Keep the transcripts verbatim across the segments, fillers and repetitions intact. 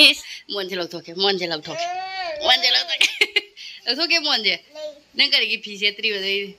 ꯏꯁ, ꯃꯣꯟꯁꯦ ꯂꯧꯊꯣꯛꯀꯦ, ꯃꯣꯟꯁꯦ ꯂꯧꯊꯣꯛꯀꯦ, ꯃꯣꯟꯁꯦ ꯂꯧꯊꯣꯛꯀꯦ꯫ ꯂꯧꯊꯣꯛꯀꯦ ꯃꯣꯟꯁꯦ꯫ ꯅꯪ ꯀꯔꯤꯒꯤ ꯐꯤ ꯁꯦꯠꯇ꯭ꯔꯤꯕ ꯑꯗꯨꯏꯗꯤ?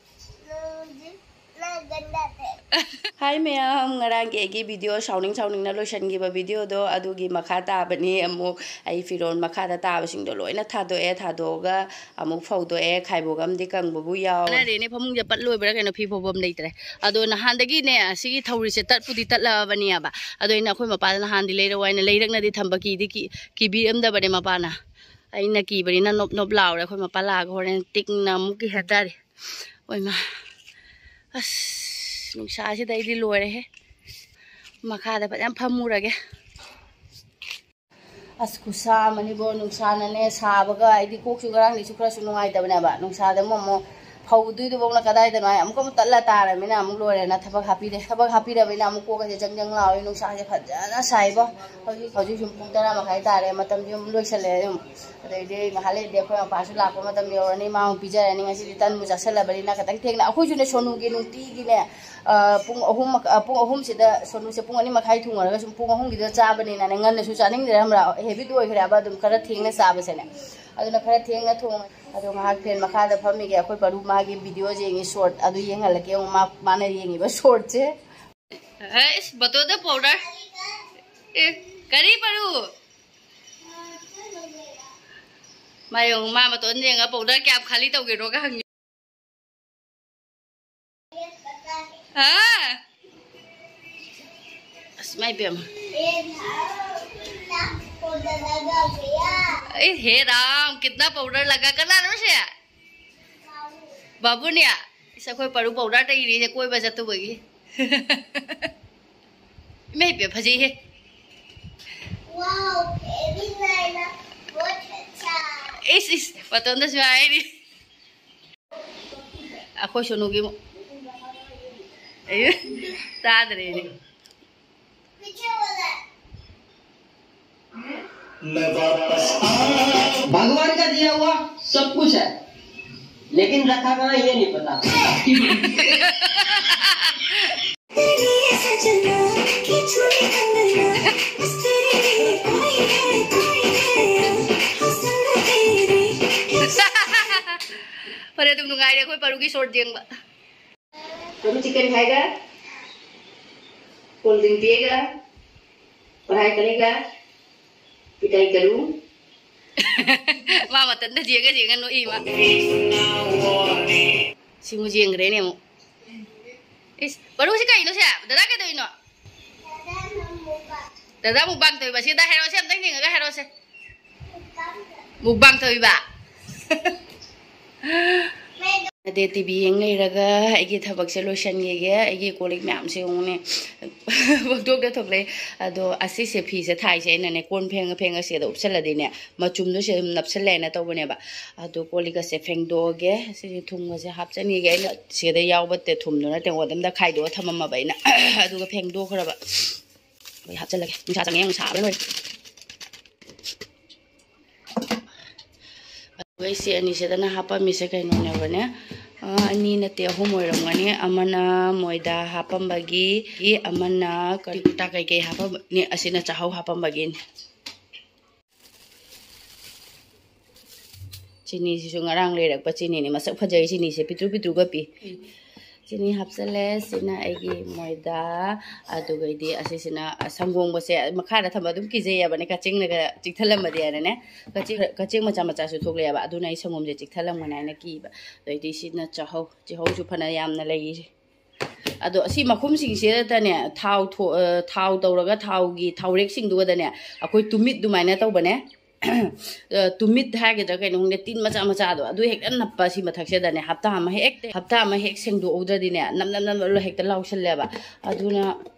ꯍꯥꯏ ꯃꯌꯥꯝ, ꯉꯔꯥꯡꯒꯤ ꯑꯩꯒꯤ ꯚꯤꯗꯤꯑꯣ ꯁꯥꯎꯅꯤꯡ ꯁꯥꯎꯅꯤꯡꯅ ꯂꯣꯏꯁꯤꯟꯈꯤꯕ ꯚꯤꯗꯤꯑꯣꯗꯣ ꯑꯗꯨꯒꯤ ꯃꯈꯥ ꯇꯥꯕꯅꯤ꯫ ꯑꯃꯨꯛ ꯑꯩ ꯐꯤꯔꯣꯜ ꯃꯈꯥꯗ ꯇꯥꯕꯁꯤꯡꯗꯣ ꯂꯣꯏꯅ ꯊꯥꯗꯣꯛꯑꯦ, ꯊꯥꯗꯣꯛꯑꯒ ꯑꯃꯨꯛ ꯐꯧꯗꯣꯛꯑꯦ, ꯈꯥꯏꯕꯣꯛ ꯑꯃꯗꯤ ꯀꯪꯕꯕꯨ ꯌꯥꯎꯔꯦ꯫ ꯀꯥꯟꯅꯗꯦꯅꯦ, ꯐꯃꯨꯡꯁꯦ ꯄꯠ ꯂꯣꯏꯕ꯭ꯔꯥ ꯀꯩꯅꯣ, ꯐꯤ ꯐꯧꯐꯝ ꯂꯩꯇ꯭ꯔꯦ꯫ ꯑꯗꯣ ꯅꯍꯥꯟꯗꯒꯤꯅꯦ ꯁꯤꯒꯤ ꯊꯧꯔꯤꯁꯦ ꯇꯠꯄꯨꯗꯤ ꯇꯠꯂꯛꯑꯕꯅꯦꯕ꯫ ꯑꯗꯣ ꯑꯩꯅ ꯑꯩꯈꯣꯏ ꯃꯄꯥꯗ ꯅꯍꯥꯟꯗꯤ ꯂꯩꯔꯛꯑꯣ ꯍꯥꯏꯅ ꯂꯩꯔꯛꯅꯗꯤ ꯊꯝꯕ, ꯀꯤꯗꯤ ꯀꯤ-, ꯀꯤꯕꯤꯔꯝꯗꯕꯅꯦ ꯃꯄꯥꯅ꯫ ꯑꯩꯅ ꯀꯤꯕꯅꯤꯅ ꯅꯣꯞ ꯅꯣꯞ ꯂꯥꯎꯔꯦ꯫ ꯑꯩꯈꯣꯏ ꯃꯄꯥ ꯂꯥꯛꯑꯒ ꯍꯣꯔꯦꯟ ꯇꯤꯛꯅ ꯑꯃꯨꯛ ꯀꯤꯍꯟ ꯇꯥꯔꯦ꯫ ꯑꯣꯏꯃꯥ, ꯑꯁ, ꯅꯨꯡꯁꯥꯁꯤꯗ ꯑꯩꯗꯤ ꯂꯣꯏꯔꯦꯍꯦ꯫ ꯃꯈꯥꯗ ꯐꯖꯅ ꯐꯝꯃꯨꯔꯒꯦ꯫ ꯑꯁ, ꯈꯨꯠꯁꯥ ꯑꯃꯅꯤꯕꯣ, ꯅꯨꯡꯁꯥꯅꯅꯦ ꯁꯥꯕꯒ꯫ ꯑꯩꯗꯤ ꯀꯣꯛꯁꯨ ꯉꯔꯥꯡꯗꯩꯁꯨ ꯈꯔꯁꯨ ꯅꯨꯡꯉꯥꯏꯇꯕꯅꯦꯕ, ꯅꯨꯡꯁꯥꯗ ꯑꯃꯨꯛ ꯑꯃꯨꯛ ꯐꯧꯗꯣꯏꯗꯨꯐꯥꯎꯅ ꯀꯗꯥꯏꯗꯅꯣ ꯍꯥꯏ, ꯑꯃꯨꯛꯀ ꯑꯃꯨꯛ ꯇꯠꯂ ꯇꯥꯔꯕꯅꯤꯅ ꯑꯃꯨꯛ ꯂꯣꯏꯔꯦꯅ ꯊꯕꯛ ꯍꯥꯞꯄꯤꯔꯦ꯫ ꯊꯕꯛ ꯍꯥꯞꯄꯤꯔꯕꯅꯤꯅ ꯑꯃꯨꯛ ꯀꯣꯛꯀꯁꯦ ꯖꯪ ꯖꯪ ꯂꯥꯎꯔꯦ꯫ ꯅꯨꯡꯁꯥꯁꯦ ꯐꯖꯅ ꯁꯥꯏꯕꯣ꯫ ꯍꯧꯖꯤꯛ, ꯍꯧꯖꯤꯛ ꯁꯨꯝ ꯄꯨꯡ ꯇꯔꯥ ꯃꯈꯥꯏ ꯇꯥꯔꯦ, ꯃꯇꯝꯁꯦ ꯑꯗꯨꯝ ꯂꯣꯏꯁꯜꯂꯛꯑꯦ ꯑꯗꯨꯝ꯫ ꯑꯗꯩꯗꯤ ꯉꯥꯏꯍꯥꯛ ꯂꯩꯔꯗꯤ ꯑꯩꯈꯣꯏ ꯃꯄꯥꯁꯨ ꯂꯥꯛꯄ ꯃꯇꯝ ꯌꯧꯔꯅꯤ, ꯃꯥ ꯑꯃꯨꯛ ꯄꯤꯖꯔꯅꯤ꯫ ꯉꯁꯤꯗꯤ ꯇꯟꯕꯨ ꯆꯥꯁꯜꯂꯕꯅꯤꯅ ꯈꯤꯇꯪ ꯊꯦꯡꯅ, ꯑꯩꯈꯣꯏꯁꯨꯅꯦ ꯁꯣꯅꯨꯒꯤ ꯅꯨꯡꯇꯤꯒꯤꯅꯦ, ꯑ, ꯄꯨꯡ ꯑꯍꯨꯝ ꯃꯈ-, ꯑ, ꯄꯨꯡ ꯑꯍꯨꯝꯁꯤꯗ ꯁꯣꯅꯨꯁꯦ ꯄꯨꯡ ꯑꯅꯤ ꯃꯈꯥꯏ ꯊꯣꯡꯉꯔꯒ ꯁꯨꯝ ꯄꯨꯡ ꯑꯍꯨꯝꯒꯤꯗ ꯆꯥꯕꯅꯤꯅꯅꯦ, ꯉꯟꯅꯁꯨ ꯆꯥꯅꯤꯡꯗ꯭ꯔꯦ ꯈꯪꯕ꯭ꯔꯥ, ꯍꯦꯕꯤꯠ ꯑꯣꯏꯈ꯭ꯔꯦꯕ ꯑꯗꯨꯝ ꯈꯔ ꯊꯦꯡꯅ ꯆꯥꯕꯁꯦꯅꯦ꯫ ꯑꯗꯨꯅ ꯈꯔ ꯊꯦꯡꯅ ꯊꯣꯡꯉꯦ꯫ ꯑꯗꯣ ꯉꯥꯏꯍꯥꯛ ꯐꯦꯟ ꯃꯈꯥꯗ ꯐꯝꯃꯤꯒꯦ꯫ ꯑꯩꯈꯣꯏ ꯄꯔꯨ ꯃꯥꯒꯤ ꯚꯤꯗꯤꯑꯣꯁꯦ ꯌꯦꯡꯉꯤ, ꯁꯣꯔꯠ ꯑꯗꯨ ꯌꯦꯡꯍꯜꯂꯛꯀꯦ ꯌꯦꯡꯉꯨ, ꯃꯥ, ꯃꯥꯅ ꯌꯦꯡꯉꯤꯕ ꯁꯣꯔꯠꯁꯦ꯫ ꯑꯦꯁ, ꯕꯇꯣꯟꯗ ꯄꯥꯎꯗꯔ꯫ ꯑꯦ, ꯀꯔꯤ ꯄꯔꯨ? ꯃꯥ ꯌꯦꯡꯉꯨ, ꯃꯥ ꯕꯇꯣꯟ ꯌꯦꯡꯉ ꯄꯥꯎꯗꯔ ꯀꯌꯥꯝ ꯈꯥꯂꯤ ꯇꯧꯒꯦꯔꯣꯒ ꯍꯪꯉꯤ꯫ ꯍꯥ? ꯑꯁ, ꯏꯃꯥꯏ ꯄꯦꯝꯃ꯫ ꯑꯦ, ꯍꯦ ꯔꯥꯝ, ꯀꯤꯠꯅꯥ ꯄꯥꯎꯗꯔ ꯂꯒꯥ, ꯀꯅꯥꯅꯣ ꯁꯦ? ꯕꯥꯕꯨꯅꯦ? ꯏꯁ, ꯑꯩꯈꯣꯏ ꯄꯔꯨ ꯄꯥꯎꯗꯔ ꯇꯩꯔꯤꯁꯦ ꯀꯣꯏꯕ ꯆꯠꯇꯧꯕꯒꯤ꯫ ꯏꯃꯥꯏ ꯄꯦꯝꯃ, ꯐꯖꯩꯍꯦ꯫ ꯏꯁ, ꯏꯁ, ꯃꯇꯣꯟꯗꯁꯨ ꯍꯥꯏꯔꯤ꯫ ꯑꯩꯈꯣꯏ ꯁꯣꯅꯨꯒꯤ ꯃ-, ꯑꯦ, ꯇꯥꯗ꯭ꯔꯦꯅꯦ꯫ मैं वापस आया। भगवान का दिया हुआ सब कुछ है, लेकिन रखा कहाँ, ये नहीं पता। ꯀꯥꯏꯔꯦ ꯑꯩꯈꯣꯏ ꯄꯔꯨꯒꯤ ꯁꯣꯔꯠ ꯌꯦꯡꯕ꯫ ꯄꯔꯨ ꯆꯤꯀꯟ ꯈꯥꯏꯒ, ꯀꯣꯜ ꯗ꯭ꯔꯤꯡ ꯄꯤꯒ, ꯄꯔꯥꯏ ꯀꯔꯤꯒ, ꯄꯤꯇꯥꯏ ꯀꯔꯨ꯫ ꯃꯥ ꯃꯇꯟꯗ ꯌꯦꯡꯉ ꯌꯦꯡꯉ ꯅꯣꯛꯏ ꯃꯥ꯫ ꯁꯤꯃꯨꯛ ꯌꯦꯡꯈ꯭ꯔꯦꯅꯦ ꯑꯃꯨꯛ꯫ ꯏꯁ, ꯄꯔꯨꯁꯤ ꯀꯩꯅꯣ ꯁꯦ? ꯗꯗꯥ ꯀꯩꯗꯧꯔꯤꯅꯣ? ꯗꯗꯥ ꯃꯨꯛꯕꯥꯡ ꯇꯧꯔꯤꯕ꯫ ꯁꯤꯗ ꯍꯥꯏꯔꯛꯑꯣꯁꯦ, ꯑꯝꯇꯪ ꯌꯦꯡꯉꯒ ꯍꯥꯏꯔꯛꯑꯣꯁꯦ꯫ ꯃꯨꯛꯕꯥꯡ ꯇꯧꯔꯤꯕ꯫ ꯑꯗꯩ ꯇꯤ ꯚꯤ ꯌꯦꯡ ꯂꯩꯔꯒ ꯑꯩꯒꯤ ꯊꯕꯛꯁꯦ ꯂꯣꯏꯁꯤꯟꯈꯤꯒꯦ꯫ ꯑꯩꯒꯤ ꯀꯣꯜ ꯂꯤꯛ ꯃꯌꯥꯝꯁꯦ ꯌꯦꯡꯉꯨꯅꯦ꯫ ꯄꯪꯊꯣꯛꯇ ꯊꯣꯛꯂꯛꯑꯦ꯫ ꯑꯗꯣ ꯑꯁꯤꯁꯦ ꯐꯤꯁꯦ ꯊꯥꯏꯁꯦ ꯑꯩꯅꯅꯦ, ꯀꯣꯟ ꯐꯦꯡꯉ ꯐꯦꯡꯉ ꯁꯤꯗ ꯎꯞꯁꯜꯂꯗꯤꯅꯦ, ꯃꯆꯨꯝꯗꯣ ꯁꯤꯗ ꯑꯗꯨꯝ ꯅꯞꯁꯜꯂꯦꯅ ꯇꯧꯕꯅꯦꯕ꯫ ꯑꯗꯣ ꯀꯣꯜ ꯂꯤꯛꯀꯁꯦ ꯐꯦꯡꯗꯣꯛꯑꯒꯦ꯫ ꯁꯤꯁꯦ ꯊꯨꯝꯒꯁꯦ ꯍꯥꯞꯆꯟꯈꯤꯒꯦ꯫ ꯑꯩꯅ ꯁꯤꯗ ꯌꯥꯎꯕ ꯇꯦ-, ꯊꯨꯝꯗꯨꯅ ꯇꯦꯡꯀꯣꯠ ꯑꯝꯗ ꯈꯥꯏꯗꯣꯛꯑ ꯊꯝꯃꯝꯃꯕ ꯑꯩꯅ꯫ ꯑꯗꯨꯒ ꯐꯦꯡꯗꯣꯛꯈ꯭ꯔꯕ꯫ ꯑꯩ ꯍꯥꯞꯆꯜꯂꯒꯦ꯫ ꯅꯨꯡꯁꯥ ꯆꯪꯉꯦ, ꯅꯨꯡꯁꯥ ꯂꯣꯏꯔꯦ꯫ ꯑꯗꯨꯒ ꯑꯩꯁꯦ ꯑꯅꯤꯁꯤꯗꯅ ꯍꯥꯞꯄꯝꯃꯤꯁꯦ ꯀꯩꯅꯣꯅꯦꯕꯅꯦ, ꯑ, ꯑꯅꯤ ꯅꯠꯇꯦ, ꯑꯍꯨꯝ ꯑꯣꯏꯔꯝꯒꯅꯤ꯫ ꯑꯃꯅ ꯃꯣꯏꯗꯥ ꯍꯥꯞꯄꯝꯕꯒꯤ, ꯑꯃꯅ ꯀꯔꯤ ꯀꯩꯀꯩ ꯍꯥꯞꯄꯝꯕꯅꯤ, ꯑꯁꯤꯅ ꯆꯥꯍꯧ ꯍꯥꯞꯄꯝꯕꯒꯤꯅꯤ꯫ ꯆꯤꯅꯤꯁꯤꯁꯨ ꯉꯔꯥꯡ ꯂꯩꯔꯛꯄ ꯆꯤꯅꯤꯅꯤ꯫ ꯃꯁꯛ ꯐꯖꯩ ꯆꯤꯅꯤꯁꯦ, ꯄꯤꯇ꯭ꯔꯨ ꯄꯤꯇ꯭ꯔꯨꯒ ꯄꯤ꯫ ꯆꯤꯅꯤ ꯍꯥꯞꯆꯜꯂꯦ꯫ ꯁꯤꯅ ꯑꯩꯒꯤ ꯃꯣꯏꯗꯥ, ꯑꯗꯨꯒꯩꯗꯤ ꯑꯁꯤꯁꯤꯅ ꯁꯪꯒꯣꯝꯒꯁꯦ ꯃꯈꯥꯗ ꯊꯝꯕ ꯑꯗꯨꯝ ꯀꯤꯖꯩꯌꯦꯕꯅꯦ, ꯀꯛꯆꯦꯡꯅꯒ ꯆꯤꯛꯊꯠꯂꯝꯃꯗꯤ ꯍꯥꯏꯅꯅꯦ꯫ ꯀꯛꯆꯦꯡ, ꯀꯛꯆꯦꯡ ꯃꯆꯥ ꯃꯆꯥꯁꯨ ꯊꯣꯛꯂꯛꯑꯦꯕ, ꯑꯗꯨꯅ ꯑꯩ ꯁꯪꯒꯣꯝꯁꯦ ꯆꯤꯛꯊꯠꯂꯝꯒꯅꯤ ꯍꯥꯏꯅ ꯀꯤꯕ꯫ ꯑꯗꯩꯗꯤ ꯁꯤꯅ ꯆꯥꯍꯧ, ꯆꯥꯍꯧꯁꯨ ꯐꯅ ꯌꯥꯝꯅ ꯂꯩꯔꯤ꯫ ꯑꯗꯣ ꯑꯁꯤ ꯃꯈꯨꯝꯁꯤꯡꯁꯤꯗꯅꯦ ꯊꯥꯎ ꯊꯣ-, ꯑ, ꯊꯥꯎ ꯇꯧꯔꯒ ꯊꯥꯎꯒꯤ ꯊꯥꯎꯔꯦꯛꯁꯤꯡꯗꯨꯒꯗꯅꯦ ꯑꯩꯈꯣꯏ ꯇꯨꯃꯤꯠ ꯑꯗꯨꯃꯥꯏꯅ ꯇꯧꯕꯅꯦ꯫ ꯑ, ꯇꯨꯃꯤꯠ ꯍꯥꯏꯒꯗ꯭ꯔꯥ ꯀꯩꯅꯣ ꯈꯪꯗꯦ, ꯇꯤꯟ ꯃꯆꯥ ꯃꯆꯥꯗꯣ ꯑꯗꯨ ꯍꯦꯛꯇ ꯅꯞꯄ ꯁꯤ ꯃꯊꯛꯁꯤꯗꯅꯦ꯫ ꯍꯞꯇꯥ ꯑꯃ ꯍꯦꯛ, ꯍꯞꯇꯥ ꯑꯃ ꯍꯦꯛ ꯁꯦꯡꯗꯣꯛꯍꯧꯗ꯭ꯔꯗꯤꯅꯦ, ꯅꯞ ꯅꯞ ꯅꯞ ꯅꯞ ꯍꯦꯛꯇ ꯂꯥꯎꯁꯜꯂꯦꯕ꯫ ꯑꯗꯨꯅ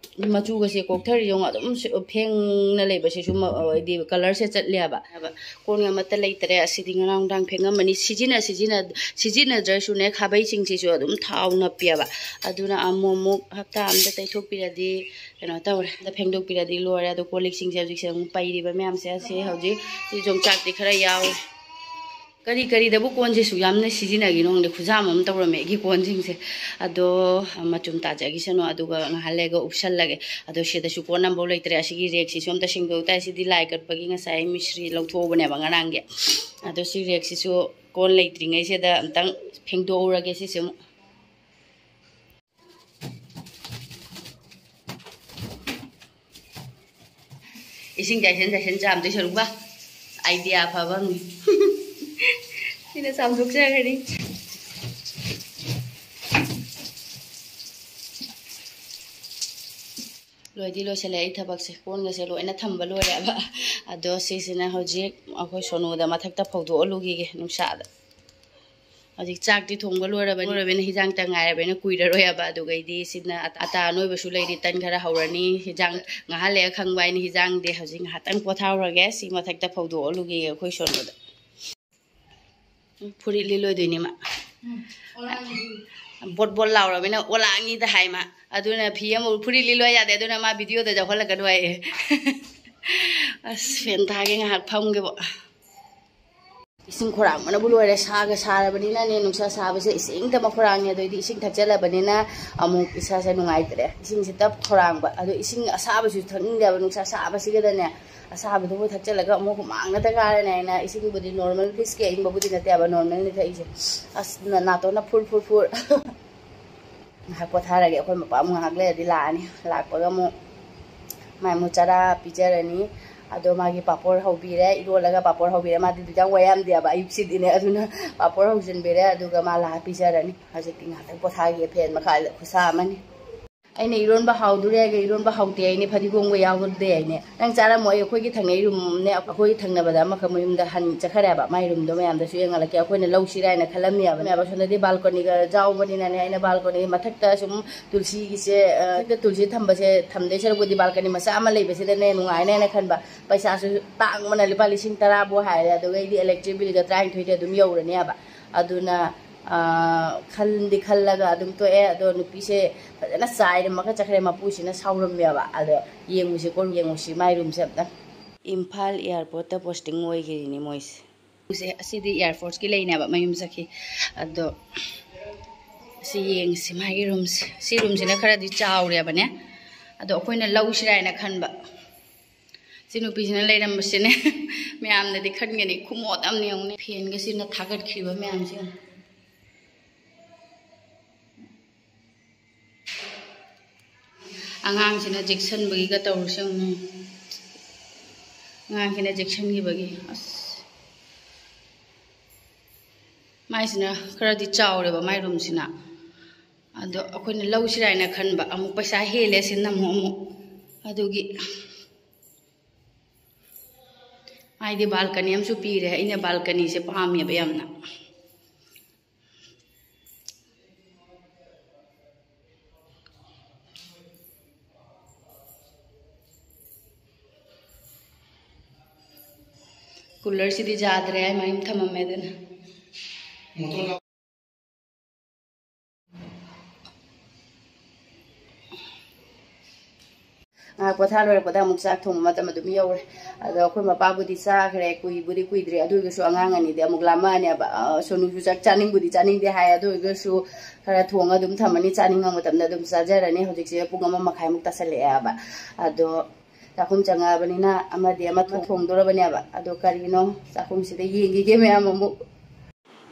ꯃꯆꯨꯒꯁꯦ ꯀꯣꯛꯊꯔꯤ ꯌꯦꯡꯉꯣ, ꯑꯗꯨꯝ ꯁꯨ-, ꯐꯦꯡꯅ ꯂꯩꯕꯁꯤꯁꯨ ꯃ-, ꯍꯥꯏꯗꯤ ꯀꯂꯔꯁꯦ ꯆꯠꯂꯦꯕ꯫ ꯀꯣꯟ ꯑꯃꯠꯇ ꯂꯩꯇ꯭ꯔꯦ꯫ ꯑꯁꯤꯗꯤ ꯉꯔꯥꯡ ꯅꯨꯡꯗꯥꯡ ꯐꯦꯡꯉꯝꯕꯅꯤ꯫ ꯁꯤꯖꯤꯟꯅ, ꯁꯤꯖꯤꯟꯅ-, ꯁꯤꯖꯤꯟꯅꯗ꯭ꯔꯁꯨꯅꯦ, ꯈꯥꯕꯩꯁꯤꯡꯁꯤꯁꯨ ꯑꯗꯨꯝ ꯊꯥꯎ ꯅꯞꯄꯦꯕ꯫ ꯑꯗꯨꯅ ꯑꯃꯨꯛ ꯑꯃꯨꯛ ꯍꯞꯇꯥ ꯑꯃꯗ ꯇꯩꯊꯣꯛꯄꯤꯔꯗꯤ ꯀꯩꯅꯣ ꯇꯧꯔꯦ꯫ ꯑꯗ ꯐꯦꯡꯗꯣꯛꯄꯤꯔꯗꯤ ꯂꯣꯏꯔꯦ꯫ ꯑꯗꯣ ꯀꯣꯜ ꯂꯤꯛꯁꯤꯡꯁꯦ ꯍꯧꯖꯤꯛꯁꯦ ꯑꯃꯨꯛ ꯄꯩꯔꯤꯕ ꯃꯌꯥꯝꯁꯦ ꯑꯁꯤ ꯍꯧꯖꯤꯛ ꯁꯤ ꯌꯣꯡꯆꯥꯛꯇꯤ ꯈꯔ ꯌꯥꯎꯔꯤ꯫ ꯀꯔꯤ ꯀꯔꯤꯗꯕꯨ ꯀꯣꯟꯁꯦ ꯁꯨꯛ ꯌꯥꯝꯅ ꯁꯤꯖꯤꯟꯅꯒꯤꯅꯣ ꯈꯪꯗꯦ, ꯈꯨꯖꯥꯝ ꯑꯃ ꯇꯧꯔꯝꯃꯦ ꯑꯩꯒꯤ ꯀꯣꯟꯁꯤꯡꯁꯦ꯫ ꯑꯗꯣ ꯃꯆꯨꯝ ꯇꯥꯖꯈꯤꯁꯅꯨ, ꯑꯗꯨꯒ ꯉꯥꯏꯍꯥꯛ ꯂꯩꯔꯒ ꯎꯞꯁꯜꯂꯒꯦ꯫ ꯑꯗꯣ ꯁꯤꯗꯁꯨ ꯀꯣꯟ ꯑꯃꯐꯥꯎ ꯂꯩꯇ꯭ꯔꯦ꯫ ꯑꯁꯤꯒꯤ ꯔꯦꯛꯁꯤꯁꯨ ꯑꯝꯇ ꯁꯦꯡꯗꯣꯛ ꯇꯥꯏ꯫ ꯁꯤꯗꯤ ꯂꯥꯏ ꯀꯠꯄꯒꯤ ꯉꯁꯥꯏ ꯃꯤꯁꯇ꯭ꯔꯤ ꯂꯧꯊꯣꯛꯍꯧꯕꯅꯦꯕ ꯉꯔꯥꯡꯒꯤ꯫ ꯑꯗꯣ ꯁꯤ ꯔꯦꯛꯁꯤꯁꯨ ꯀꯣꯟ ꯂꯩꯇ꯭ꯔꯤꯉꯩꯁꯤꯗ ꯑꯝꯇꯪ ꯐꯦꯡꯗꯣꯛꯍꯧꯔꯒꯦ ꯁꯤꯁꯦ ꯑꯃꯨꯛ꯫ ꯏꯁꯤꯡ ꯆꯥꯏꯁꯤꯟ ꯆꯥꯏꯁꯤꯟ ꯆꯥꯝꯗꯣꯏ ꯁꯔꯨꯛꯄ ꯑꯥꯏꯗꯤꯌꯥ ꯑꯐꯕ ꯑꯃꯅꯤ꯫ ꯁꯤꯅ ꯆꯥꯝꯊꯣꯛꯆꯈ꯭ꯔꯅꯤ꯫ ꯂꯣꯏꯗꯤ ꯂꯣꯏꯁꯤꯜꯂꯦ ꯑꯩ ꯊꯕꯛꯁꯦ, ꯀꯣꯟꯒꯁꯦ ꯂꯣꯏꯅ ꯊꯝꯕ ꯂꯣꯏꯔꯦꯕ꯫ ꯑꯗꯣ ꯁꯤꯁꯤꯅ ꯍꯧꯖꯤꯛ ꯑꯩꯈꯣꯏ ꯁꯣꯅꯨꯗ ꯃꯊꯛꯇ ꯐꯧꯗꯣꯛꯍꯜꯂꯨꯈꯤꯒꯦ ꯅꯨꯡꯁꯥꯗ꯫ ꯍꯧꯖꯤꯛ ꯆꯥꯛꯇꯤ ꯊꯣꯡꯕ ꯂꯣꯏꯔꯕꯅꯤ, ꯂꯣꯏꯔꯕꯅꯤꯅ ꯍꯤꯟꯖꯥꯡꯇ ꯉꯥꯏꯔꯕꯅꯤꯅ ꯀꯨꯏꯔꯔꯣꯏꯕ꯫ ꯑꯗꯨꯒꯩꯗꯤ ꯁꯤꯅ ꯑꯇꯥ ꯑꯅꯣꯏꯕꯁꯨ ꯂꯩꯔꯤ, ꯇꯟ ꯈꯔ ꯍꯧꯔꯅꯤ꯫ ꯍꯤꯟꯖꯥꯡ ꯉꯥꯏꯍꯥꯛ ꯂꯩꯔ ꯈꯪꯕ ꯍꯥꯏꯅ ꯍꯤꯟꯖꯥꯡꯗꯤ꯫ ꯍꯧꯖꯤꯛ ꯉꯥꯏꯍꯥꯛꯇꯪ ꯄꯣꯊꯥꯍꯧꯔꯒꯦ, ꯁꯤ ꯃꯊꯛꯇ ꯐꯧꯗꯣꯛꯍꯜꯂꯨꯈꯤꯒꯦ ꯑꯩꯈꯣꯏ ꯁꯣꯅꯨꯗ꯫ ꯐꯨꯔꯤꯠ ꯂꯤꯠꯂꯣꯏꯗꯣꯏꯅꯤ ꯃꯥ꯫ ꯕꯣꯠ ꯕꯣꯠ ꯂꯥꯎꯔꯕꯅꯤꯅ ꯑꯣꯂꯥꯡꯉꯤꯗ ꯍꯥꯏ ꯃꯥ꯫ ꯑꯗꯨꯅ ꯐꯤ ꯑꯃ ꯐꯨꯔꯤꯠ ꯂꯤꯠꯂꯣ ꯌꯥꯗꯦ, ꯑꯗꯨꯅ ꯃꯥ ꯚꯤꯗꯤꯑꯣꯗ ꯌꯥꯎꯍꯜꯂꯛꯀꯅꯨ ꯍꯥꯏꯌꯦ꯫ ꯑꯁ, ꯐꯦꯟ ꯊꯥꯒꯦ ꯉꯥꯏꯍꯥꯛ ꯐꯝꯒꯦꯕꯣ꯫ ꯏꯁꯤꯡ ꯈꯣꯔꯥꯡꯕꯅꯕꯨ ꯂꯣꯏꯔꯦ꯫ ꯁꯥꯒ ꯁꯥꯔꯕꯅꯤꯅꯅꯦ, ꯅꯨꯡꯁꯥ ꯁꯥꯕꯁꯦ ꯏꯁꯤꯡꯗ ꯃꯈꯣꯔꯥꯡꯉꯦ꯫ ꯑꯗꯩꯗꯤ ꯏꯁꯤꯡ ꯊꯛꯆꯜꯂꯕꯅꯤꯅ ꯑꯃꯨꯛ ꯏꯁꯥꯁꯦ ꯅꯨꯡꯉꯥꯏꯇ꯭ꯔꯦ꯫ ꯏꯁꯤꯡꯁꯦ ꯇꯞ ꯈꯣꯔꯥꯡꯕ, ꯑꯗꯣ ꯏꯁꯤꯡ ꯑꯁꯥꯕꯁꯨ ꯊꯛꯅꯤꯡꯗꯦꯕ ꯅꯨꯡꯁꯥ ꯁꯥꯕꯁꯤꯒꯗꯅꯦ꯫ ꯑꯁꯥꯕꯗꯨꯕꯨ ꯊꯛꯆꯜꯂꯒ ꯑꯃꯨꯛ ꯍꯨꯃꯥꯡꯅꯇ ꯀꯥꯔꯅꯤ ꯍꯥꯏꯅ꯫ ꯏꯁꯤꯡꯕꯨꯗꯤ ꯅꯣꯔꯃꯦꯜ, ꯐ꯭ꯔꯤꯖꯀꯤ ꯑꯏꯪꯕꯕꯨꯗꯤ ꯅꯠꯇꯦꯕ, ꯅꯣꯔꯃꯦꯜꯅꯤ ꯊꯛꯏꯁꯦ꯫ ꯑꯁ, ꯅ-, ꯅꯥꯇꯣꯟꯅ ꯐꯨꯔ ꯐꯨꯔ ꯐꯨꯔ꯫ ꯉꯥꯏꯍꯥꯛ ꯄꯣꯊꯥꯔꯒꯦ꯫ ꯑꯩꯈꯣꯏ ꯃꯄꯥ ꯑꯃꯨꯛ ꯉꯥꯏꯍꯥꯛ ꯂꯩꯔꯗꯤ ꯂꯥꯛꯑꯅꯤ꯫ ꯂꯥꯛꯄꯒ ꯑꯃꯨꯛ ꯃꯥꯏ ꯑꯃꯨꯛ ꯆꯔꯥ ꯄꯤꯖꯔꯅꯤ꯫ ꯑꯗꯣ ꯃꯥꯒꯤ ꯄꯥꯄꯣꯔ ꯍꯧꯕꯤꯔꯦ, ꯏꯔꯣꯜꯂꯒ ꯄꯥꯄꯣꯔ ꯍꯧꯕꯤꯔꯦ꯫ ꯃꯥꯗꯤ ꯑꯗꯨ ꯌꯥꯝ ꯋꯥ ꯌꯥꯝꯗꯦꯕ ꯑꯌꯨꯛꯁꯤꯗꯤꯅꯦ꯫ ꯑꯗꯨꯅ ꯄꯥꯄꯣꯔ ꯍꯧꯖꯤꯟꯕꯤꯔꯦ, ꯑꯗꯨꯒ ꯃꯥ ꯂꯥꯛꯑ ꯄꯤꯖꯔꯅꯤ꯫ ꯍꯧꯖꯤꯛꯇꯤ ꯉꯥꯏꯍꯥꯛꯇꯪ ꯄꯣꯊꯥꯒꯦ꯫ ꯐꯦꯟ ꯃꯈꯥꯗ ꯈꯨꯠꯁꯥ ꯑꯃꯅꯤ꯫ ꯑꯩꯅ ꯏꯔꯣꯟꯕ ꯍꯥꯎꯗꯣꯔꯦ ꯍꯥꯏꯒ ꯏꯔꯣꯟꯕ ꯍꯥꯎꯇꯦ ꯍꯥꯏꯅꯦ, ꯐꯗꯤꯒꯣꯝꯒ ꯌꯥꯎꯗꯦ ꯍꯥꯏꯅꯦ꯫ ꯅꯪ ꯆꯥꯔꯝꯃꯣꯏ, ꯑꯩꯈꯣꯏꯒꯤ ꯊꯪꯅꯩ ꯔꯨꯝꯅꯦ, ꯑꯩꯈꯣꯏꯒꯤ ꯊꯪꯅꯕꯗ ꯑꯃꯈꯛ ꯃꯌꯨꯝꯗ ꯍꯟ ꯆꯠꯈ꯭ꯔꯦꯕ꯫ ꯃꯥꯏ ꯔꯨꯝꯗꯣ ꯃꯌꯥꯝꯗꯁꯨ ꯌꯦꯡꯍꯜꯂꯛꯀꯦ꯫ ꯑꯩꯈꯣꯏꯅ ꯂꯧꯁꯤꯔꯥ ꯍꯥꯏꯅ ꯈꯜꯂꯝꯃꯦꯕ꯫ ꯃꯌꯥꯝ ꯑꯁꯣꯝꯗꯗꯤ ꯕꯥꯜꯀꯣꯅꯤꯒ ꯌꯥꯎꯕꯅꯤꯅꯅꯦ, ꯑꯩꯅ ꯕꯥꯜꯀꯣꯅꯤ ꯃꯊꯛꯇ ꯁꯨꯝ ꯇꯨꯜꯁꯤꯒꯤꯁꯦ, ꯑ, ꯃꯊꯛꯇ ꯇꯨꯜꯁꯤ ꯊꯝꯕꯁꯦ, ꯊꯝꯗꯣꯏ ꯁꯔꯨꯛꯄꯨꯗꯤ ꯕꯥꯜꯀꯣꯅꯤ ꯃꯆꯥ ꯑꯃ ꯂꯩꯕꯁꯤꯗꯅꯦ ꯅꯨꯡꯉꯥꯏꯅꯦꯅ ꯈꯟꯕ꯫ ꯄꯩꯁꯥꯁꯨ ꯇꯥꯡꯕꯅ ꯂꯨꯄꯥ ꯂꯤꯁꯤꯡ ꯇꯔꯥꯕꯨ ꯍꯥꯏꯔꯦ, ꯑꯗꯨꯒꯩꯗꯤ ꯏꯂꯦꯛꯇ꯭ꯔꯤꯛ ꯕꯤꯜꯒ ꯇꯔꯥꯅꯤꯊꯣꯏꯗꯤ ꯑꯗꯨꯝ ꯌꯧꯔꯅꯦꯕ꯫ ꯑꯗꯨꯅ, ꯑ, ꯈꯟꯗꯤ ꯈꯜꯂꯒ ꯑꯗꯨꯝ ꯇꯣꯛꯑꯦ꯫ ꯑꯗꯣ ꯅꯨꯄꯤꯁꯦ ꯐꯖꯅ ꯆꯥꯏꯔꯝꯃꯒ ꯆꯠꯈ꯭ꯔꯦ꯫ ꯃꯄꯨꯁꯤꯅ ꯁꯥꯎꯔꯝꯃꯦꯕ꯫ ꯑꯗꯣ ꯌꯦꯡꯉꯨꯁꯤꯀꯣ, ꯌꯦꯡꯉꯨꯁꯤ ꯃꯥꯏ ꯔꯨꯝꯁꯦ ꯑꯝꯇꯪ꯫ ꯏꯝꯐꯥꯜ ꯑꯦꯌꯥꯔꯄꯣꯔꯠꯇ ꯄꯣꯁꯇꯤꯡ ꯑꯣꯏꯈ꯭ꯔꯤꯅꯤ ꯃꯣꯏꯁꯦ꯫ ꯁꯦ, ꯑꯁꯤꯗꯤ ꯑꯦꯌꯥꯔꯐꯣꯔꯁꯀꯤ ꯂꯩꯅꯦꯕ, ꯃꯌꯨꯝ ꯆꯠꯈꯤ꯫ ꯑꯗꯣ ꯁꯤ ꯌꯦꯡꯁꯤ ꯃꯥꯒꯤ ꯔꯨꯝꯁꯦ꯫ ꯁꯤ ꯔꯨꯝꯁꯤꯅ ꯈꯔꯗꯤ ꯆꯥꯎꯔꯦꯕꯅꯦ꯫ ꯑꯗꯣ ꯑꯩꯈꯣꯏꯅ ꯂꯧꯁꯤꯔꯥ ꯍꯥꯏꯅ ꯈꯟꯕ꯫ ꯁꯤ ꯅꯨꯄꯤꯁꯤꯅ ꯂꯩꯔꯝꯕꯁꯤꯅꯦ꯫ ꯃꯌꯥꯝꯅꯗꯤ ꯈꯟꯒꯅꯤ, ꯈꯨꯃꯣꯠ ꯑꯃꯅ ꯌꯦꯡꯉꯨꯅꯦ꯫ ꯐꯦꯟꯒꯁꯤꯅ ꯊꯥꯒꯠꯈꯤꯕ ꯃꯌꯥꯝꯁꯦ ꯌꯦꯡꯉꯨ꯫ ꯑꯉꯥꯡꯁꯤꯅ ꯆꯦꯛꯁꯟꯕꯒꯤꯒ ꯇꯧꯔꯤꯁꯦ ꯌꯦꯡꯉꯨꯅꯦ꯫ ꯑꯉꯥꯡꯁꯤꯅ ꯆꯦꯛꯁꯟꯈꯤꯕꯒꯤ꯫ ꯑꯁ꯫ ꯃꯥꯏꯁꯤꯅ ꯈꯔꯗꯤ ꯆꯥꯎꯔꯦꯕ, ꯃꯥꯏ ꯔꯨꯝꯁꯤꯅ꯫ ꯑꯗꯣ ꯑꯩꯈꯣꯏꯅ ꯂꯧꯁꯤꯔꯥ ꯍꯥꯏꯅ ꯈꯟꯕ, ꯑꯃꯨꯛ ꯄꯩꯁꯥ ꯍꯦꯜꯂꯦ ꯁꯤꯅ ꯑꯃꯨꯛ, ꯑꯃꯨꯛ꯫ ꯑꯗꯨꯒꯤ ꯃꯥꯏꯗꯤ ꯕꯥꯜꯀꯅꯤ ꯑꯃꯁꯨ ꯄꯤꯔꯦ꯫ ꯑꯩꯅ ꯕꯥꯜꯀꯅꯤꯁꯦ ꯄꯥꯝꯃꯦꯕ ꯌꯥꯝꯅ꯫ ꯀꯨꯂꯔꯁꯤꯗꯤ ꯌꯥꯗ꯭ꯔꯦ ꯍꯥꯏ ꯃꯌꯨꯝ ꯊꯝꯃꯝꯃꯦ ꯑꯗꯨꯅ꯫ ꯉꯥꯏꯍꯥꯛ ꯄꯣꯊꯥ ꯂꯣꯏꯔꯛꯄꯗ ꯑꯃꯨꯛ ꯆꯥꯛ ꯊꯣꯡꯕ ꯃꯇꯝ ꯑꯗꯨꯝ ꯌꯧꯔꯦ꯫ ꯑꯗꯣ ꯑꯩꯈꯣꯏ ꯃꯄꯥꯕꯨꯗꯤ ꯆꯥꯈ꯭ꯔꯦ, ꯀꯨꯏꯕꯨꯗꯤ ꯀꯨꯏꯗ꯭ꯔꯤ, ꯑꯗꯨ ꯑꯣꯏꯔꯒꯁꯨ ꯑꯉꯥꯡ ꯑꯅꯤꯗꯤ ꯑꯃꯨꯛ ꯂꯥꯝꯃꯛꯑꯅꯦꯕ꯫ ꯑ, ꯁꯣꯅꯨꯁꯨ ꯆꯥꯛ ꯆꯥꯅꯤꯡꯕꯨꯗꯤ ꯆꯥꯅꯤꯡꯗꯦ ꯍꯥꯏ, ꯑꯗꯨ ꯑꯣꯏꯔꯒꯁꯨ ꯈꯔ ꯊꯣꯡꯉ ꯑꯗꯨꯝ ꯊꯝꯃꯅꯤ, ꯆꯥꯅꯤꯡꯕ ꯃꯇꯝꯗ ꯑꯗꯨꯝ ꯆꯥꯖꯔꯅꯤ꯫ ꯍꯧꯖꯤꯛꯁꯦ ꯄꯨꯡ ꯑꯃ ꯃꯈꯥꯏꯃꯨꯛ ꯇꯥꯁꯜꯂꯛꯑꯦꯕ꯫ ꯑꯗꯣ ꯆꯥꯛꯈꯨꯝ ꯆꯪꯉꯛꯑꯕꯅꯤꯅ ꯑꯃꯗꯤ ꯑꯃ ꯊꯣꯡꯗꯣꯔꯕꯅꯦꯕ꯫ ꯑꯗꯣ ꯀꯔꯤꯅꯣ ꯆꯥꯛꯈꯨꯝꯁꯤꯗ ꯌꯦꯡꯈꯤꯒꯦ ꯃꯌꯥꯝ ꯑꯃꯨꯛ꯫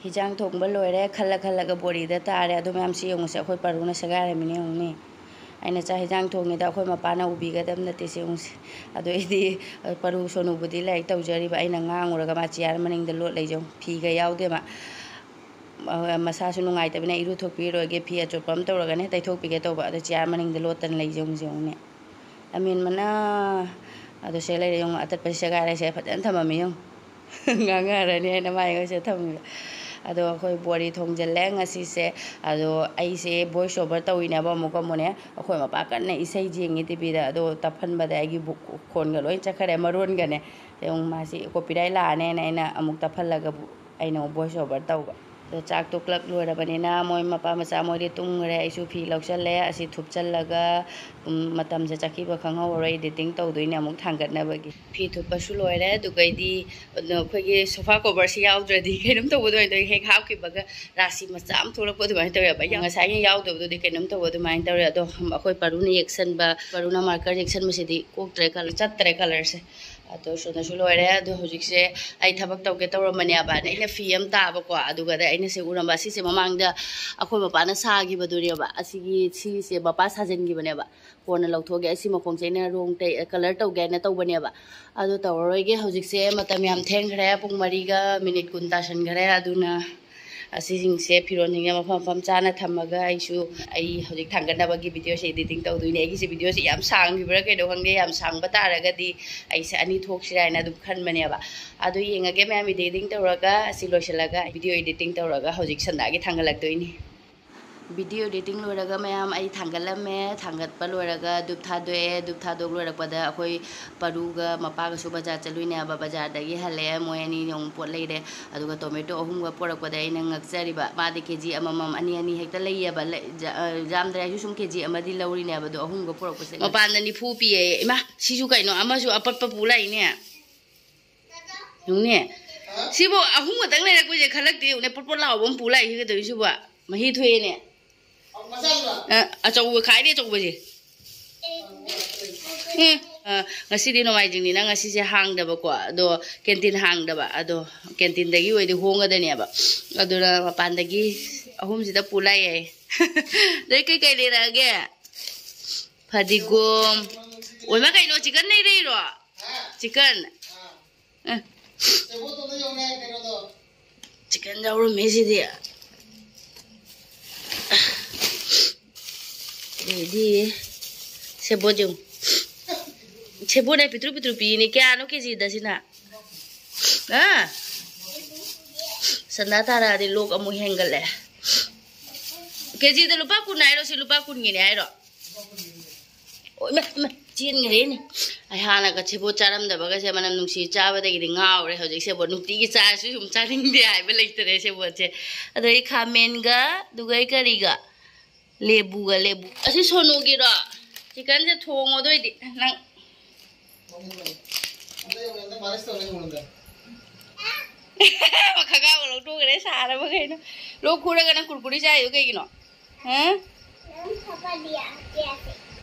ꯍꯤꯟꯖꯥꯡ ꯊꯣꯡꯕ ꯂꯣꯏꯔꯦ, ꯈꯜꯂ ꯈꯜꯂꯒ ꯕꯣꯔꯤꯗ ꯇꯥꯔꯦ꯫ ꯑꯗꯨ ꯃꯌꯥꯝꯁꯤ ꯌꯦꯡꯉꯨꯁꯦ, ꯑꯩꯈꯣꯏ ꯄꯥꯔꯨꯅ ꯁꯦꯒꯥꯏꯔꯝꯃꯤꯅꯦ ꯌꯦꯡꯉꯨꯅꯦ꯫ ꯑꯩꯅ ꯆꯥꯛ ꯍꯤꯟꯖꯥꯡ ꯊꯣꯡꯉꯤꯗ ꯑꯩꯈꯣꯏ ꯃꯄꯥꯅ ꯎꯕꯤꯒꯗꯕ ꯅꯠꯇꯦ ꯁꯤ ꯌꯦꯡꯉꯨꯁꯦ꯫ ꯑꯗꯣ ꯑꯩꯗꯤ, ꯑ, ꯄꯥꯔꯨ ꯁꯣꯅꯨꯕꯨꯗꯤ ꯂꯥꯏꯔꯤꯛ ꯇꯧꯖꯔꯤꯕ, ꯑꯩꯅ ꯉꯥꯡꯉꯨꯔꯒ ꯃꯥ ꯆꯤꯌꯥꯔ ꯃꯅꯤꯡꯗ ꯂꯣꯠ ꯂꯩꯖꯧ, ꯐꯤꯒ ꯌꯥꯎꯗꯦ ꯃꯥ꯫ ꯑ, ꯃꯁꯥꯁꯨ ꯅꯨꯡꯉꯥꯏꯇꯕꯅꯤꯅ ꯏꯔꯨꯊꯣꯛꯄꯤꯔꯣꯏꯒꯦ, ꯐꯤ ꯑꯆꯣꯠꯄ ꯑꯃ ꯇꯧꯔꯒꯅꯦ ꯇꯩꯊꯣꯛꯄꯤꯒꯦ ꯇꯧꯕ, ꯑꯗꯣ ꯆꯤꯌꯥꯔ ꯃꯅꯤꯡꯗ ꯂꯣꯠꯇꯅ ꯂꯩꯖꯧ ꯌꯦꯡꯉꯨꯅꯦ꯫ ꯂꯝꯍꯦꯟꯕꯅ꯫ ꯑꯗꯣ ꯁꯦ ꯂꯩꯔꯦ ꯌꯦꯡꯉꯣ, ꯑꯇꯠꯄꯁꯦ ꯁꯦꯒꯥꯏꯔꯦ, ꯁꯦ ꯐꯖꯅ ꯊꯝꯃꯝꯃꯤ ꯌꯦꯡꯉꯣ꯫ ꯉꯥꯡꯉꯔꯅꯤ ꯍꯥꯏꯅ ꯃꯥ ꯌꯦꯡꯉꯣ ꯁꯤꯗ ꯊꯝꯃꯤꯕ꯫ ꯑꯗꯣ ꯑꯩꯈꯣꯏ ꯕꯣꯔꯤ ꯊꯣꯡꯖꯤꯜꯂꯦ ꯉꯁꯤꯁꯦ꯫ ꯑꯗꯣ ꯑꯩꯁꯦ voice over ꯇꯧꯔꯤꯅꯦꯕ ꯑꯃꯨꯛꯀ ꯑꯃꯨꯛꯅꯦ꯫ ꯑꯩꯈꯣꯏ ꯃꯄꯥ ꯀꯟꯅ ꯏꯁꯩ ꯌꯦꯡꯉꯤ ꯇꯤꯚꯤꯗ꯫ ꯑꯗꯣ ꯇꯞꯍꯟꯕꯗ ꯑꯩꯒꯤ ꯕꯨ-, ꯈꯣꯟꯒ ꯂꯣꯏ ꯆꯠꯈꯔꯦ, ꯃꯔꯣꯟꯒꯅꯦ꯫ ꯌꯦꯡꯉꯣ ꯃꯥꯁꯤ copyright ꯂꯥꯛꯑꯅꯦꯅ ꯑꯩꯅ ꯑꯃꯨꯛ ꯇꯞꯍꯜꯂꯒ ꯕꯨ-, ꯑꯩꯅ ꯑꯃꯨꯛ voice over ꯇꯧꯕ꯫ ꯑꯗꯣ ꯆꯥꯛꯇꯣ ꯀ꯭ꯂꯛ ꯂꯣꯏꯔꯕꯅꯤꯅ ꯃꯣꯏ ꯃꯄꯥ ꯃꯆꯥ ꯃꯣꯏꯗꯤ ꯇꯨꯝꯈ꯭ꯔꯦ꯫ ꯑꯩꯁꯨ ꯐꯤ ꯂꯧꯁꯜꯂꯦ꯫ ꯑꯁꯤ ꯊꯨꯞꯆꯜꯂꯒ, ꯎꯝ, ꯃꯇꯝꯁꯦ ꯆꯠꯈꯤꯕ ꯈꯪꯍꯧꯔꯔꯣꯏ꯫ ꯏꯗꯤꯇꯤꯡ ꯇꯧꯗꯣꯏꯅꯦ ꯑꯃꯨꯛ ꯊꯥꯡꯒꯠꯅꯕꯒꯤ꯫ ꯐꯤ ꯊꯨꯞꯄꯁꯨ ꯂꯣꯏꯔꯦ꯫ ꯑꯗꯨꯒꯩꯗꯤ ꯑꯗꯣ ꯑꯩꯈꯣꯏꯒꯤ ꯁꯣꯐꯥ ꯀꯣꯚꯔꯁꯤ ꯌꯥꯎꯗ꯭ꯔꯗꯤ ꯀꯩꯅꯣꯝ ꯇꯧꯕ ꯑꯗꯨꯃꯥꯏꯅ ꯇꯧꯋꯤ꯫ ꯍꯦꯛ ꯍꯥꯞꯈꯤꯕꯒ ꯔꯥꯁꯤ ꯃꯆꯥ ꯑꯃ ꯊꯣꯛꯂꯛꯄ ꯑꯗꯨꯃꯥꯏꯅ ꯇꯧꯋꯦꯕ꯫ ꯉꯁꯥꯏꯒꯤ ꯌꯥꯎꯗꯕꯗꯨꯗꯤ ꯀꯩꯅꯣꯝ ꯇꯧꯕ ꯑꯗꯨꯃꯥꯏꯅ ꯇꯧꯔꯦ꯫ ꯑꯗꯣ ꯑꯩꯈꯣꯏ ꯄꯥꯔꯨꯅ ꯌꯦꯛꯁꯟꯕ, ꯄꯥꯔꯨꯅ ꯃꯥꯔꯀꯔ ꯌꯦꯛꯁꯟꯕꯁꯤꯗꯤ ꯀꯣꯛꯇ꯭ꯔꯦ, ꯀꯂꯔ ꯆꯠꯇ꯭ꯔꯦ ꯀꯂꯔꯁꯦ꯫ ꯑꯗꯣ ꯁꯨꯅꯁꯨ ꯂꯣꯏꯔꯦ꯫ ꯑꯗꯣ ꯍꯧꯖꯤꯛꯁꯦ ꯑꯩ ꯊꯕꯛ ꯇꯧꯒꯦ ꯇꯧꯔꯝꯕꯅꯦꯕ꯫ ꯑꯗ ꯑꯩꯅ ꯐꯤ ꯑꯃ ꯇꯥꯕꯀꯣ, ꯑꯗꯨꯒꯗ ꯑꯩꯅ ꯁꯤ ꯎꯔꯝꯕ꯫ ꯑꯁꯤꯁꯦ ꯃꯃꯥꯡꯗ ꯑꯩꯈꯣꯏ ꯃꯄꯥꯅ ꯁꯥꯈꯤꯕꯗꯨꯅꯦꯕ꯫ ꯑꯁꯤꯒꯤ, ꯁꯤꯁꯦ ꯃꯄꯥ ꯁꯥꯖꯟꯈꯤꯕꯅꯦꯕ꯫ ꯀꯣꯟꯅ ꯂꯧꯊꯣꯛꯑꯒꯦ꯫ ꯑꯁꯤ ꯃꯈꯣꯡꯁꯦ ꯑꯩꯅ ꯔꯣꯡ ꯇꯩ-, ꯀꯂꯔ ꯇꯧꯒꯦ ꯍꯥꯏꯅ ꯇꯧꯕꯅꯦꯕ꯫ ꯑꯗꯣ ꯇꯧꯔꯔꯣꯏꯒꯦ꯫ ꯍꯧꯖꯤꯛꯁꯦ ꯃꯇꯝ ꯌꯥꯝ ꯊꯦꯡꯈ꯭ꯔꯦ꯫ ꯄꯨꯡ ꯃꯔꯤꯒ ꯃꯤꯅꯤꯠ ꯀꯨꯟ ꯇꯥꯁꯟꯈ꯭ꯔꯦ꯫ ꯑꯗꯨꯅ ꯑꯁꯤꯁꯤꯡꯁꯦ, ꯐꯤꯔꯣꯟꯁꯤꯡꯁꯦ ꯃꯐꯝ ꯃꯐꯝ ꯆꯥꯅ ꯊꯝꯃꯒ ꯑꯩꯁꯨ ꯑꯩ ꯍꯧꯖꯤꯛ ꯊꯥꯡꯒꯠꯅꯕꯒꯤ ꯚꯤꯗꯤꯑꯣꯁꯦ ꯏꯗꯤꯇꯤꯡ ꯇꯧꯗꯣꯏꯅꯦ꯫ ꯑꯩꯒꯤꯁꯦ ꯚꯤꯗꯤꯑꯣꯁꯦ ꯌꯥꯝ ꯁꯥꯡꯈꯤꯕ꯭ꯔꯥ ꯀꯩꯅꯣ ꯈꯪꯗꯦ꯫ ꯌꯥꯝ ꯁꯥꯡꯕ ꯇꯥꯔꯒꯗꯤ ꯑꯩꯁꯦ ꯑꯅꯤ ꯊꯣꯛꯁꯤꯔꯥ ꯍꯥꯏꯅ ꯑꯗꯨꯝ ꯈꯟꯕꯅꯦꯕ꯫ ꯑꯗꯨ ꯌꯦꯡꯉꯒꯦ ꯃꯌꯥꯝ, ꯏꯗꯤꯇꯤꯡ ꯇꯧꯔꯒ, ꯑꯁꯤ ꯂꯣꯏꯁꯤꯜꯂꯒ ꯚꯤꯗꯤꯑꯣ ꯏꯗꯤꯇꯤꯡ ꯇꯧꯔꯒ ꯍꯧꯖꯤꯛ ꯁꯟꯗꯥꯒꯤ ꯊꯥꯡꯒꯠꯂꯛꯇꯣꯏꯅꯤ꯫ ꯚꯤꯗꯤꯑꯣ ꯏꯗꯤꯇꯤꯡ ꯂꯣꯏꯔꯒ ꯃꯌꯥꯝ, ꯑꯩ ꯊꯥꯡꯒꯠꯂꯝꯃꯦ꯫ ꯊꯥꯡꯒꯠꯄ ꯂꯣꯏꯔꯒ ꯙꯨꯞ ꯊꯥꯗꯣꯛꯑꯦ꯫ ꯙꯨꯞ ꯊꯥꯗꯣꯛ ꯂꯣꯏꯔꯛꯄꯗ ꯑꯩꯈꯣꯏ ꯄꯔꯨꯒ ꯃꯄꯥꯒꯁꯨ ꯕꯖꯥꯔ ꯆꯠꯂꯨꯏꯅꯦ ꯍꯥꯏꯕ꯫ ꯕꯖꯥꯔꯗꯒꯤ ꯍꯜꯂꯛꯑꯦ꯫ ꯃꯣꯏ ꯑꯅꯤ ꯑꯃꯨꯛ ꯄꯣꯠ ꯂꯩꯔꯦ꯫ ꯑꯗꯨꯒ ꯇꯣꯃꯦꯇꯣ ꯑꯍꯨꯝꯒ ꯄꯣꯔꯛꯄꯗ ꯑꯩꯅ ꯉꯛꯆꯔꯤꯕ꯫ ꯃꯥꯗꯤ ꯀꯦ ꯖꯤ ꯑꯃꯃꯝ, ꯑꯅꯤ ꯑꯅꯤ ꯍꯦꯛꯇ ꯂꯩꯌꯦꯕ꯫ ꯂꯩ-, ꯖ-, ꯑ, ꯌꯥꯝꯗ꯭ꯔꯦ ꯍꯥꯏꯁꯨ ꯁꯨꯝ ꯀꯦ ꯖꯤ ꯑꯃꯗꯤ ꯂꯧꯔꯤꯅꯦꯕ꯫ ꯑꯗꯣ ꯑꯍꯨꯝꯒ ꯄꯣꯔꯛꯄꯁꯦ ꯃꯄꯥꯟꯗ ꯅꯤꯐꯨ ꯄꯤꯌꯦ꯫ ꯏꯃꯥ, ꯁꯤꯁꯨ ꯀꯩꯅꯣ, ꯑꯃꯁꯨ ꯑꯄꯠꯄ ꯄꯨ ꯂꯥꯛꯏꯅꯦ꯫ ꯌꯦꯡꯉꯨꯅꯦ꯫ ꯁꯤꯕꯨ ꯑꯍꯨꯝ ꯈꯛꯇꯪ ꯂꯩꯔꯛꯄꯁꯦ ꯈꯜꯂꯛꯇꯦ꯫ ꯌꯦꯡꯉꯨꯅꯦ, ꯄꯣꯠ ꯄꯣꯠ ꯂꯥꯎꯕ ꯑꯃ ꯄꯨ ꯂꯥꯛꯏꯁꯤ ꯀꯩꯗꯧꯔꯤ ꯁꯤꯕꯨ? ꯃꯍꯤ ꯊꯣꯛꯑꯦꯅꯦ꯫ ꯑ, ꯑꯆꯧꯕ, ꯈ꯭ꯋꯥꯏꯗꯒꯤ ꯑꯆꯧꯕꯁꯦ꯫ ꯎꯝ, ꯑ, ꯉꯁꯤꯗꯤ ꯅꯣꯡꯃꯥꯏꯖꯤꯡꯅꯤꯅ ꯉꯁꯤꯁꯦ ꯍꯥꯡꯗꯕꯀꯣ꯫ ꯑꯗꯣ ꯀꯦꯟꯇꯤꯟ ꯍꯥꯡꯗꯕ꯫ ꯑꯗꯣ ꯀꯦꯟꯇꯤꯟꯗꯒꯤ ꯑꯣꯏꯗꯤ ꯍꯣꯡꯒꯗꯅꯦꯕ꯫ ꯑꯗꯨꯅ ꯃꯄꯥꯟꯗꯒꯤ ꯑꯍꯨꯝꯁꯤꯗ ꯄꯨ ꯂꯥꯛꯑꯦ꯫ ꯑꯗꯩ ꯀꯩꯀꯩ ꯂꯩꯔꯛꯑꯒꯦ? ꯐꯗꯤꯒꯣꯝ꯫ ꯑꯣꯏꯃ, ꯀꯩꯅꯣ, ꯆꯤꯛꯀꯟ ꯂꯩꯔꯛꯏꯔꯣ? ꯆꯤꯛꯀꯟ꯫ ꯑ꯫ ꯆꯤꯛꯀꯟ ꯌꯥꯎꯔꯝꯃꯦ ꯁꯤꯗꯤ꯫ ꯑꯗꯩꯗꯤ ꯁꯦꯕꯣꯠ ꯌꯦꯡꯉꯨ꯫ ꯁꯦꯕꯣꯠꯅ ꯄꯤꯛꯇ꯭ꯔꯨ ꯄꯤꯛꯇ꯭ꯔꯨ ꯄꯤꯅꯦ꯫ ꯀꯌꯥꯅꯣ ꯀꯦꯖꯤꯗ ꯁꯤꯅ? ꯑ? ꯁꯟꯗꯥ ꯇꯥꯔꯛꯑꯗꯤ ꯂꯣꯛ ꯑꯃꯨꯛ ꯍꯦꯟꯒꯠꯂꯦ꯫ ꯀꯦꯖꯤꯗ ꯂꯨꯄꯥ ꯀꯨꯟ ꯍꯥꯏꯔꯣ? ꯁꯤ ꯂꯨꯄꯥ ꯀꯨꯟꯒꯤꯅꯦ ꯍꯥꯏꯔꯣ? ꯑꯣ, ꯏꯃꯥ, ꯏꯃꯥ, ꯆꯦꯟꯈ꯭ꯔꯦꯅꯦ꯫ ꯑꯩ ꯍꯥꯟꯅꯒ ꯁꯦꯕꯣꯠ ꯆꯥꯔꯝꯗꯕꯒꯁꯦ ꯃꯅꯝ ꯅꯨꯡꯁꯤ ꯆꯥꯕꯗꯒꯤꯗꯤ ꯉꯥꯎꯔꯦ꯫ ꯍꯧꯖꯤꯛ ꯁꯦꯕꯣꯠ ꯅꯨꯡꯇꯤꯒꯤ ꯆꯥꯔꯁꯨ ꯁꯨꯝ ꯆꯥꯅꯤꯡꯗꯦ ꯍꯥꯏꯕ ꯂꯩꯇꯔꯦ ꯁꯦꯕꯣꯠꯁꯦ꯫ ꯑꯗꯩ ꯈꯥꯃꯦꯟꯒ ꯑꯗꯨꯒ ꯑꯩ ꯀꯔꯤꯒ ꯂꯦꯕꯨꯒ ꯂꯦꯕꯨ꯫ ꯑꯁꯤ ꯁꯣꯅꯨꯒꯤꯔꯣ? ꯆꯤꯛꯀꯟꯁꯦ ꯊꯣꯡꯉꯣ ꯑꯗꯨ ꯑꯣꯏꯗꯤ ꯅꯪ꯫ ꯈꯒꯥꯎꯒ ꯂꯧꯊꯣꯛꯈ꯭ꯔꯦ ꯁꯥꯔꯕ ꯀꯩꯅꯣ꯫ ꯂꯣꯛ ꯈꯨꯔꯒ ꯅꯪ ꯀꯨꯔꯀꯨꯔꯤ ꯆꯥꯏꯗꯣ ꯀꯩꯒꯤꯅꯣ? ꯍꯥ?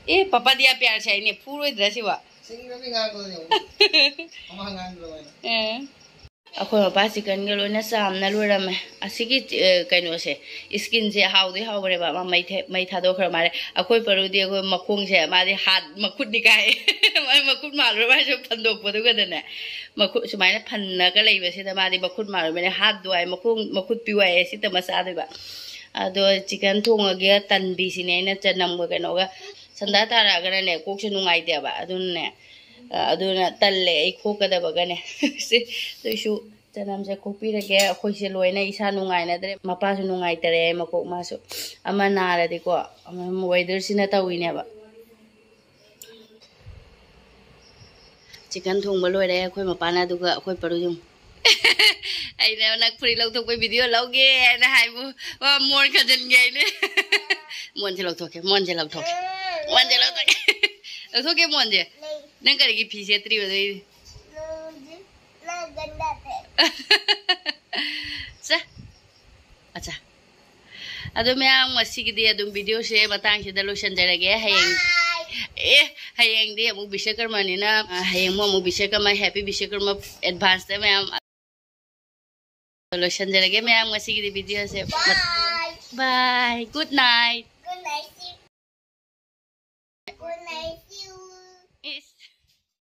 ꯑꯦ, ꯄꯄꯥ ꯗꯤꯌꯥ ꯄ꯭ꯌꯥꯔ ꯁꯦ ꯍꯥꯏꯅꯦ, ꯐꯨꯔꯣꯏꯗ꯭ꯔꯥ ꯁꯤꯕꯣ? ꯑꯦ꯫ ꯑꯩꯈꯣꯏ ꯃꯄꯥ ꯆꯤꯛꯀꯟꯒ ꯂꯣꯏꯅ ꯆꯥꯝꯅ ꯂꯣꯏꯔꯝꯃꯦ꯫ ꯑꯁꯤꯒꯤ ꯆꯤ-, ꯑ, ꯀꯩꯅꯣꯁꯦ, ꯏꯁꯀꯤꯟꯁꯦ ꯍꯥꯎꯗꯤ ꯍꯥꯎꯕꯅꯦꯕ꯫ ꯃꯥ ꯃꯩ ꯊꯦ-, ꯃꯩ ꯊꯥꯗꯣꯛꯈ꯭ꯔ ꯃꯥꯜꯂꯦ꯫ ꯑꯩꯈꯣꯏ ꯄꯔꯨꯗꯤ ꯑꯩꯈꯣꯏ ꯃꯈꯣꯡꯁꯦ ꯃꯥꯗꯤ ꯍꯥꯠ ꯃꯈꯨꯠꯅꯤ ꯀꯥꯏ꯫ ꯃꯥꯏ ꯃꯈꯨꯠ ꯃꯥꯜꯂꯨꯔ ꯃꯥꯏꯁꯨ ꯐꯟꯗꯣꯛꯄꯗꯨꯒꯗꯅꯦ꯫ ꯃꯈꯨꯠ ꯁꯨꯃꯥꯏꯅ ꯐꯟꯅꯒ ꯂꯩꯕꯁꯤꯗ ꯃꯥꯗꯤ ꯃꯈꯨꯠ ꯃꯥꯜꯂꯨꯔꯕꯅꯤꯅ ꯍꯥꯠ ꯋꯥꯏ, ꯃꯈꯣꯡ, ꯃꯈꯨꯠ ꯄꯤꯌꯨ ꯍꯥꯏꯌꯦ꯫ ꯁꯤ ꯇꯃ ꯆꯥꯗꯣꯏꯕ꯫ ꯑꯗꯣ ꯆꯤꯛꯀꯟ ꯊꯣꯡꯉꯒꯦ ꯇꯟꯕꯤꯁꯤꯅꯦ ꯑꯩꯅ ꯆꯅꯝꯒ ꯀꯩꯅꯣꯒ꯫ ꯁꯟꯗꯥ ꯇꯥꯔꯛꯑꯒꯅꯅꯦ ꯀꯣꯛꯁꯦ ꯅꯨꯡꯉꯥꯏꯇꯦꯕ꯫ ꯑꯗꯨꯅꯅꯦ, ꯑ, ꯑꯗꯨꯅ ꯇꯜꯂꯦ ꯑꯩ ꯈꯣꯛꯀꯗꯕꯒꯅꯦ꯫ ꯁꯤ, ꯑꯗꯨꯏꯁꯨ ꯆꯅꯝꯁꯦ ꯈꯣꯛꯄꯤꯔꯒꯦ꯫ ꯑꯩꯈꯣꯏꯁꯦ ꯂꯣꯏꯅ ꯏꯁꯥ ꯅꯨꯡꯉꯥꯏꯅꯗ꯭ꯔꯦ꯫ ꯃꯄꯥꯁꯨ ꯅꯨꯡꯉꯥꯏꯇꯔꯦ ꯃꯀꯣꯛ ꯃꯥꯁꯨ꯫ ꯑꯃ ꯅꯥꯔꯗꯤꯀꯣ, ꯑꯃ ꯋꯦꯗꯔꯁꯤꯅ ꯇꯧꯋꯤꯅꯦꯕ꯫ ꯆꯤꯛꯀꯟ ꯊꯣꯡꯕ ꯂꯣꯏꯔꯦ ꯑꯩꯈꯣꯏ ꯃꯄꯥꯅ, ꯑꯗꯨꯒ ꯑꯩꯈꯣꯏ ꯄꯔꯨ ꯌꯨꯝ꯫ ꯑꯩꯅ ꯅꯪ ꯐꯨꯔꯤꯠ ꯂꯧꯊꯣꯛꯄꯩ ꯚꯤꯗꯤꯑꯣ ꯂꯧꯒꯦ ꯍꯥꯏꯅ ꯍꯥꯏꯕꯨ, ꯃꯥ ꯃꯣꯟ ꯈꯟꯖꯟꯒꯦ ꯍꯥꯏꯅꯦ꯫ ꯃꯣꯟꯁꯦ ꯂꯧꯊꯣꯛꯀꯦ, ꯃꯣꯟꯁꯦ ꯂꯧꯊꯣꯛꯀꯦ, ꯃꯣꯟꯁꯦ ꯂꯧꯊꯣꯛꯀꯦ꯫ ꯂꯧꯊꯣꯛꯀꯦ ꯃꯣꯟꯁꯦ꯫ ꯅꯪ ꯀꯔꯤꯒꯤ ꯐꯤ ꯁꯦꯠꯇ꯭ꯔꯤꯕ ꯑꯗꯨꯏꯗꯤ? ꯁꯦ꯫ ꯑꯠꯆꯥ꯫ ꯑꯗꯣ ꯃꯌꯥꯝ, ꯉꯁꯤꯒꯤꯗꯤ ꯑꯗꯨꯝ ꯚꯤꯗꯤꯑꯣꯁꯦ ꯃꯇꯥꯡꯁꯤꯗ ꯂꯣꯏꯁꯤꯟꯖꯔꯒꯦ꯫ ꯍꯌꯦꯡ, ꯑꯦ, ꯍꯌꯦꯡꯗꯤ ꯑꯃꯨꯛ ꯕꯤꯁꯀꯔꯃꯅꯤꯅ, ꯑ, ꯍꯌꯦꯡ ꯑꯃꯨꯛ, ꯑꯃꯨꯛ ꯕꯤꯁꯀꯔꯃ, ꯍꯦꯄꯤ ꯕꯤꯁꯀꯔꯃ ꯑꯦꯗꯚꯥꯟꯁꯇ ꯃꯌꯥꯝ꯫ ꯂꯣꯏꯁꯤꯟꯖꯔꯒꯦ ꯃꯌꯥꯝ, ꯉꯁꯤꯒꯤꯗꯤ ꯚꯤꯗꯤꯑꯣꯁꯦ꯫ Bye. Bye. Good night. Good night.